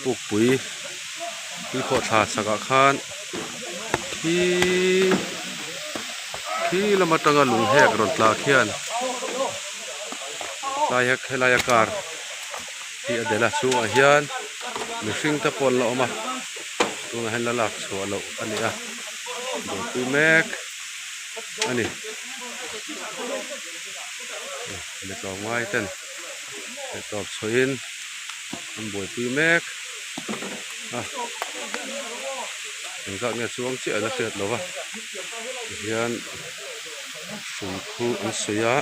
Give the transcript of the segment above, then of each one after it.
Pukpui tuikhawh thla chhakah khan khi khi lam atanga lung hek rawn tla khian tlai helai a car hi a delh a chhungah hian mihring te pawh an la awm a tunah hian la lak chhuah loh a ni a buaipui mek a ni mi tlawmngai ten theihtawp chhuahin an buaipui mek a engzat nge chuang chiah an la hriat lo va tihian hrui khu an sawi a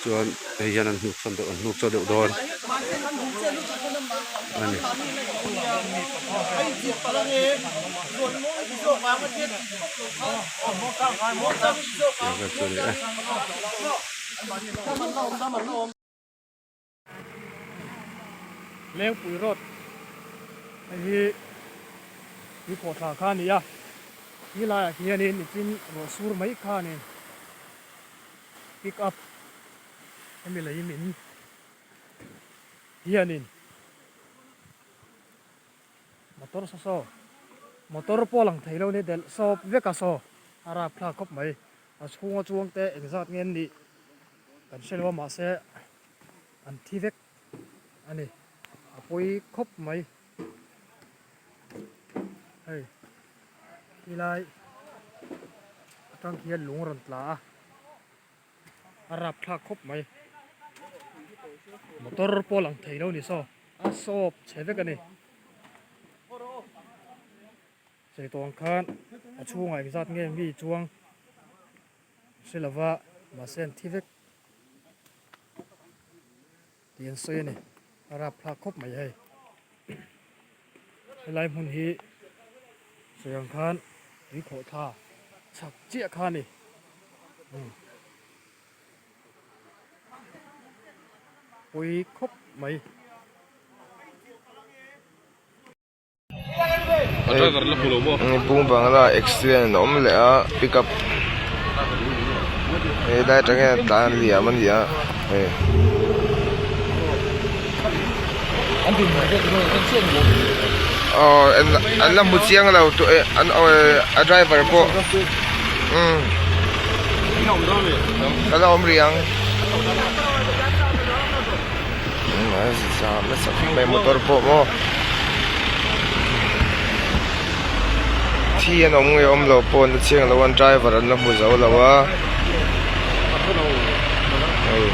chuan hei hian an hnuk sawn deuh an hnuk chaw deuh dawn a ni. Tiang vel chu a ni e. Lengpui road hei hi tuikhawh thla kha a ni a ti laiah hianin nichin ruah sur mai khanin pick up hemi lei min hianin motor saw saw motor pawh a lang thei lo a ni delh sawp vek a saw a rapthlak khawp mai a chhunga chuang te engzat nge an nih. Kan hre lo a mahse an thi vek a ni a pawi khawp mai hei helai atang hian lung a rawn tla a a rapthlak khawp mai motor pawh a lang thei lo a ni saw a sawp chhe vek a ni. Sawi tawh ang khan a chhungah engzat nge mi chuang hre lova mahse an thi vek tih an sawi a ni a rapthlak khawp mai hei helai hmun hi sawi ang khan tui khawh thla chhak chiah kha a ni pawi khawp mai. Bung bangla accident a awm leh a pickup helai atang hian a tlan liam a ni a hei. Aw an la hmu chiang lo a driver pawh umm ka la awm rih ang nasa khawp mai motor pawh maw thi an awm nge awm lo pawh an la chiang lo a driver an la hmu zo lo a hei.